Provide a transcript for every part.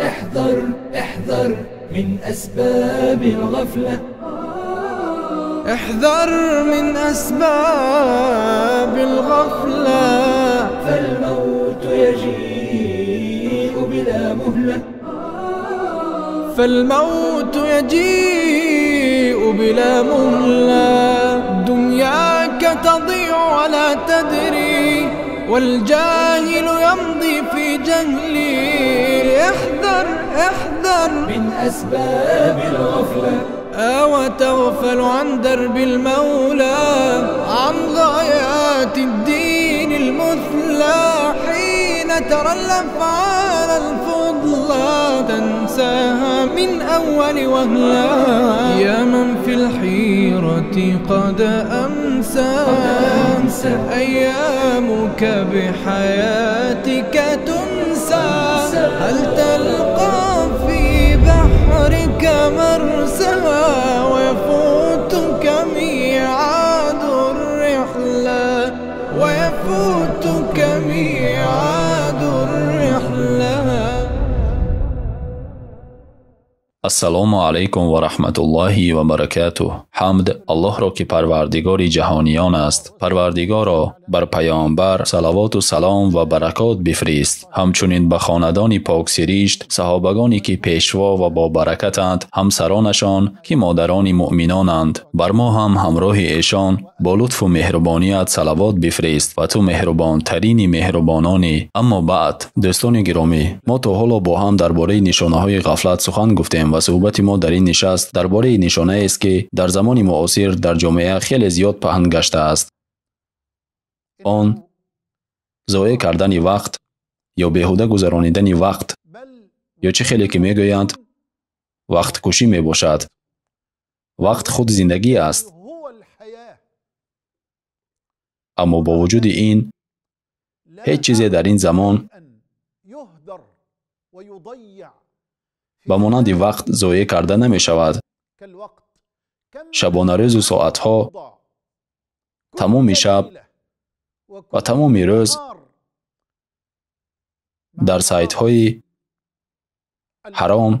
احذر احذر من أسباب الغفلة، احذر من أسباب الغفلة، فالموت يجيء بلا مهلة، فالموت يجيء بلا مهلة. دنياك تضيع ولا تدري، والجاهل يمضي في جهلي. احذر احذر من أسباب الغفلة، وتغفل عن درب المولى، عن غايات الدين المثلى. حين ترى الأفعال الفضلى تنساها من أول وهلة. يا من في الحيرة قد أمسى، أيامك بحياتك تنسى. هل تلقى في بحرك مرسى، ويفوتك ميعاد الرحلة، ويفوتك ميعاد الرحلة. Ассалому алайкум ва раҳматуллоҳи ва баракатуҳ. Ҳамд Аллоҳро, ки парвардигори ҷаҳониён аст. Парвардигоро, бар паёмбар салавоту салом ва баракот бифирист, ҳамчунин ба хонадони поксиришт, саҳобагоне ки пешво ва бобаракатанд, ҳамсаронашон ки модарони муъминонанд. Бар мо ҳам ҳамроҳи эшон бо лутфу меҳрубоният салавот бифирист ва ту меҳрубонтарини меҳрубононӣ. Аммо баъд, дӯстони гиромӣ, мо то ҳоло бо ҳам дар бораи нишонаҳои ғафлат сухан гуфтем ва суҳбати мо дар ин нишаст дар бораи нишонаест, ки дар замони муосир дар ҷомеа хеле зиёд паҳн гаштааст. Он зоеъ кардани вақт ё беҳуда гузаронидани вақт, ё чӣ хеле ки мегӯянд, вақткушӣ мебошад. Вақт худ зиндагӣ аст. Аммо бо вуҷуди ин ҳеҷ чизе дар ин замон ба монанди вақт зоеъ карда намешавад. Шабонарӯзу соатҳо, тамоми шаб ва тамоми рӯз дар сайтҳои ҳаром,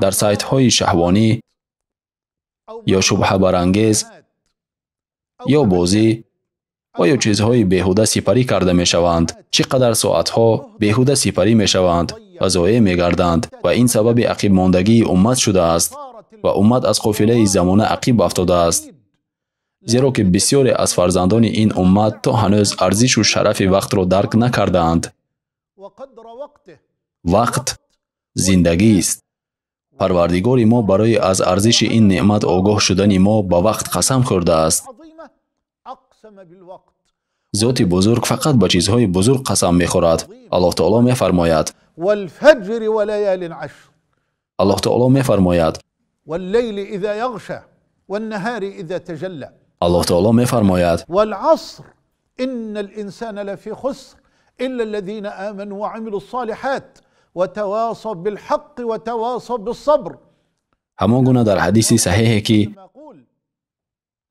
дар сайтҳои шаҳвонӣ ё шубҳабарангез ё бозӣ ва ё чизҳои беҳуда сипарӣ карда мешаванд. Чӣ қадар соатҳо беҳуда сипарӣ мешаванд ва зоеъ мегарданд ва ин сабаби ақибмондагии уммат шудааст ва уммат аз қофилаи замона ақиб афтодааст. Зеро ки бисёре аз фарзандони ин уммат то ҳанӯз арзишу шарафи вақтро дарк накардаанд. Вақт зиндагист. Парвардигори мо барои аз арзиши ин неъмат огоҳ шудани мо ба вақт қасам хӯрдааст. Зоти бузург фақат ба чизҳои бузург қасам мехӯрад. Аллоҳ таоло мефармояд. Аллоҳ таоло мефармояд. Аллоҳ таоло мефармояд. Ҳамон гуна дар ҳадиси саҳеҳе ки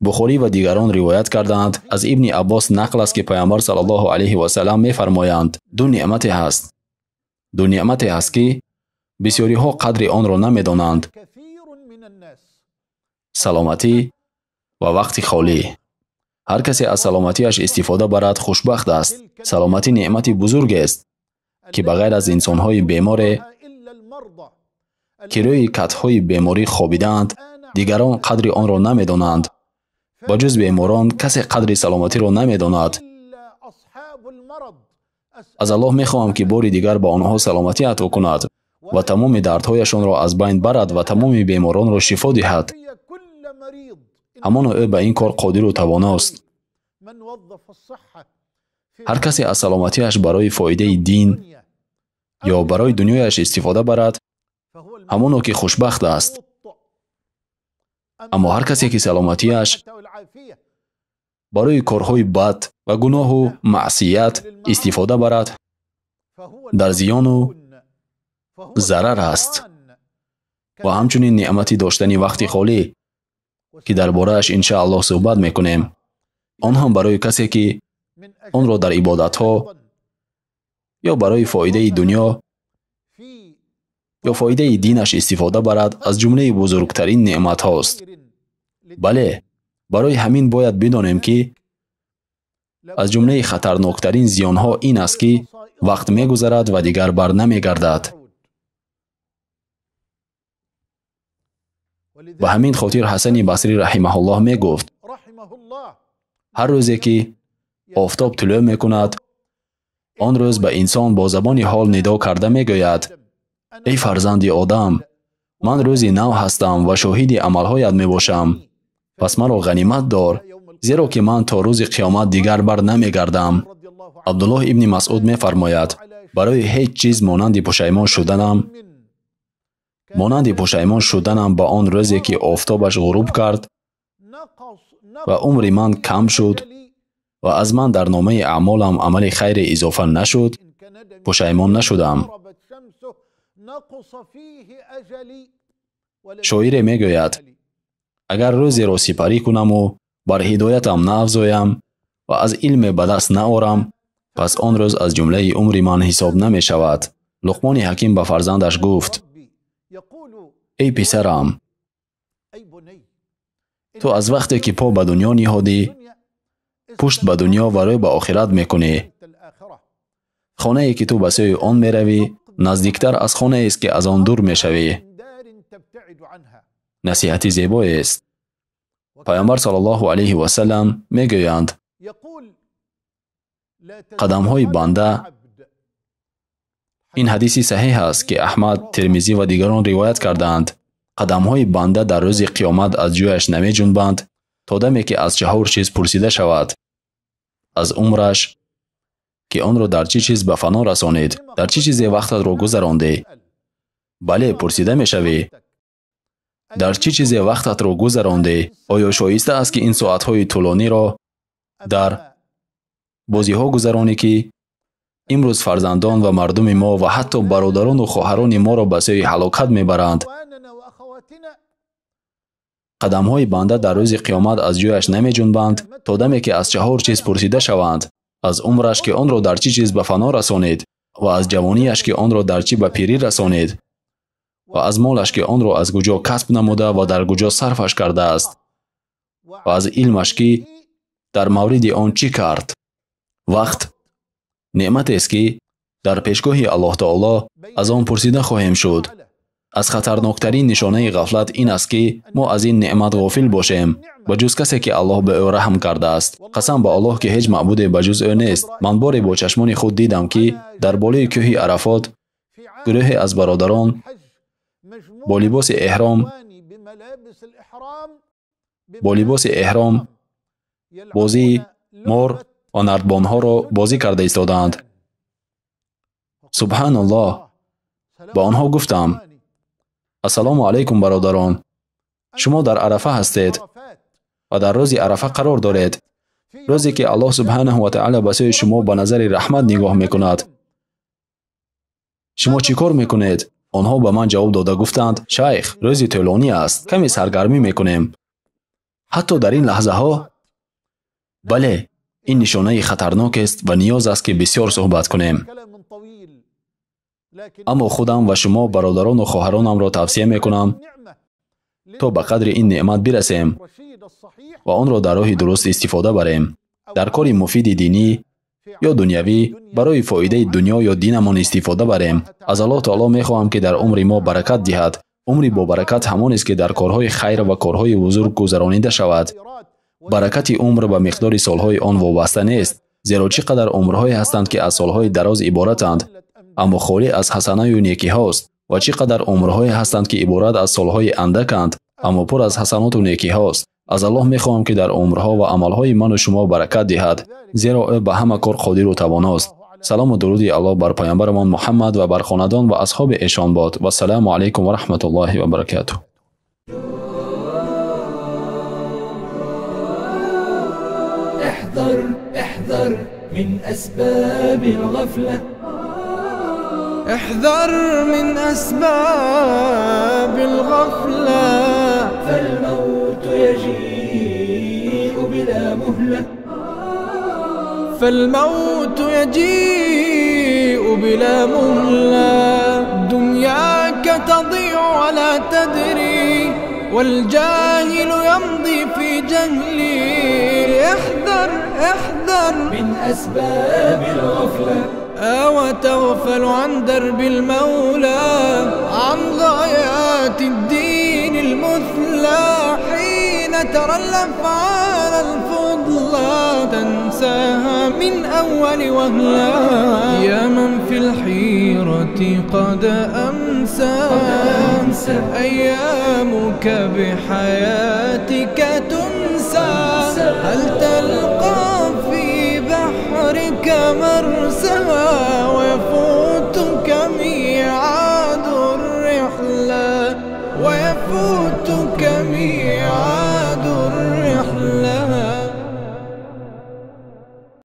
Бухорӣ ва дигарон ривоят кардаанд, аз ибни Аббос нақл аст, ки паёмбар саллаллоҳу алайҳи васаллам мефармоянд: ду неъмате ҳаст. Ду неъмате ҳаст, ки бисёриҳо қадри онро намедонанд: саломатӣ ва вақти холӣ. Ҳар касе аз саломатиаш истифода барад, хушбахт аст. Саломатӣ неъмати бузургест, ки ба ғайр аз инсонҳои беморе, ки рӯи катҳои беморӣ хобидаанд, дигарон қадри онро намедонанд. Ба ҷуз беморон касе қадри саломатиро намедонад. Аз Аллоҳ мехоҳам, ки бори дигар ба онҳо саломатӣ ато кунад ва тамоми дардҳояшонро аз байн барад ва тамоми беморонро шифо диҳад. Ҳамоно ӯ ба ин кор қодиру тавоност. Ҳар касе аз саломатиаш барои фоидаи дин ё барои дунёяш истифода барад, ҳамоно ки хушбахт аст. Аммо ҳар касе ки саломатиаш барои корҳои бад ва гуноҳу маъсият истифода барад, дар зиёну зарар аст. Ва ҳамчунин неъмати доштани вақти холӣ, ки дар борааш иншааллоҳ суҳбат мекунем. Он ҳам барои касе ки онро дар ибодатҳо ё барои фоидаи дунё ё фоидаи динаш истифода барад, аз ҷумлаи бузургтарин неъматҳост. Бале, барои ҳамин бояд бидонем ки аз ҷумлаи хатарноктарин зиёнҳо ин аст ки вақт мегузарад ва дигар бар намегардад. Ба ҳамин хотир Ҳасани Басрӣ раҳимаҳуллоҳ мегуфт: ҳар рӯзе ки офтоб тулӯъ мекунад, он рӯз ба инсон бо забони ҳол нидо карда мегӯяд: эй фарзанди одам, ман рӯзи нав ҳастам ва шоҳиди амалҳоят мебошам, пас маро ғанимат дор, зеро ки ман то рӯзи қиёмат дигар бар намегардам. Абдуллоҳ ибни Масъуд мефармояд: барои ҳеҷ чиз монанди пушаймон шуданам ба он рӯзе ки офтобаш ғуруб кард ва умри ман кам шуд ва аз ман дар номаи аъмолам амали хайре изофа нашуд, пушаймон нашудам. Шоире мегӯяд: агар рӯзеро сипарӣ кунаму бар ҳидоятам наафзоям ва аз илме ба даст наорам, пас он рӯз аз ҷумлаи умри ман ҳисоб намешавад. Луқмони ҳаким ба фарзандаш гуфт: эй писарам, ту аз вақте ки по ба дунё ниҳодӣ, пушт ба дунё ва рӯ ба охират мекунӣ. Хонае ки ту ба сӯи он меравӣ, наздиктар аз хонаест ки аз он дур мешавӣ. Насиҳати зебоест. Пайғамбар саллаллоҳу алайҳи васаллам мегӯянд: қадамҳои банда. Ин ҳадиси саҳиҳ аст ки Аҳмад, Термизӣ ва дигарон ривоят кардаанд. Қадамҳои банда дар рӯзи қиёмат аз ҷояш намеҷунбанд то даме ки аз чаҳор чиз пурсида шавад: аз умраш, ки онро дар чӣ чиз ба фано расонид, дар чӣ чизе вақтатро гузарондӣ. Бале, пурсида мешавӣ: дар чӣ чизе вақтатро гузарондӣ? Оё шоиста аст ки ин соатҳои тӯлониро дар бозиҳо гузаронӣ ки имрӯз фарзандон ва мардуми мо ва ҳатто бародарону хоҳарони моро ба сӯи ҳалокат мебаранд? Қадамҳои банда дар рӯзи қиёмат аз ҷояш намеҷунбанд то даме ки аз чаҳор чиз пурсида шаванд: аз умраш ки онро дар чӣ чиз ба фано расонид, ва аз ҷавонияш ки онро дар чӣ ба пирӣ расонид, ва аз молаш ки онро аз куҷо касб намуда ва дар куҷо сарфаш кардааст, ва аз илмаш ки дар мавриди он чӣ кард. Вақт неъматест ки дар пешгоҳи Аллоҳ таоло аз он пурсида хоҳем шуд. Аз хатарноктарин нишонаи ғафлат ин аст ки мо аз ин неъмат ғофил бошем, ба ҷуз касе ки Аллоҳ ба ӯ раҳм кардааст. Қасам ба Аллоҳ ки ҳеҷ маъбуде ба ҷуз ӯ нест. Ман боре бо чашмони худ дидам ки дар болои кӯҳи Арафот гурӯҳе аз бародарон бо либоси эҳром бозии мор ва нардбонҳоро бозӣ карда истодаанд. Субҳаналлоҳ! Ба онҳо гуфтам: ассалому алайкум бародарон, шумо дар Арафа ҳастед ва дар рӯзи Арафа қарор доред, рӯзе ки Аллоҳ субҳанаҳу ва таъала ба сӯи шумо ба назари раҳмат нигоҳ мекунад. Шумо чӣ кор мекунед? Онҳо ба ман ҷавоб дода гуфтанд: шайх, рӯзи тӯлонӣ аст, каме саргармӣ мекунем. Ҳатто дар ин лаҳзаҳо? Бале, ин нишонаи хатарнокест ва ниёз аст ки бисёр суҳбат кунем. Аммо худам ва шумо бародарону хоҳаронамро тавсия мекунам то ба қадри ин неъмат бирасем ва онро дар роҳи дуруст истифода барем, дар кори муфиди динӣ ё дунявӣ барои фоидаи дунё ё динамон истифода барем. Аз Аллоҳ таоло мехоҳам ки дар умри мо баракат диҳад. Умри бобаракат ҳамонест ки дар корҳои хайр ва корҳои бузург гузаронида шавад. Баракати умр ба миқдори солҳои он вобаста нест, зеро чӣ қадар умрҳое ҳастанд ки аз солҳои дароз иборатанд, аммо холӣ аз ҳасанаю некиҳост, ва чӣ қадар умрҳое ҳастанд ки иборат аз солҳои андаканд, аммо пур аз ҳасаноту некиҳост. Аз Аллоҳ мехоҳам ки дар умрҳо ва амалҳои ману шумо баракат диҳад, зеро ӯ ба ҳама кор қодиру тавоност. Салому дуруди Аллоҳ бар пайғамбарамон Муҳаммад ва бар хонадон ва асҳоби эшон бод. Вассалому алайкум ва раҳматуллоҳи ва баракатуҳ. احذر احذر من أسباب الغفلة، احذر من أسباب الغفلة، فالموت يجيء بلا مهلة. فالموت يجيء بلا مهلة. دنياك تضيع ولا تدري، والجاهل يمضي في جهلي. احذر احذر من أسباب الغفلة، أو تغفل عن درب المولى، عن غايات الدين المثلى. حين ترى الأفعال الفضلى تنساها من أول وهلة. يا من في الحيرة قد أمسى، أيامك بحياتك تنسى. هل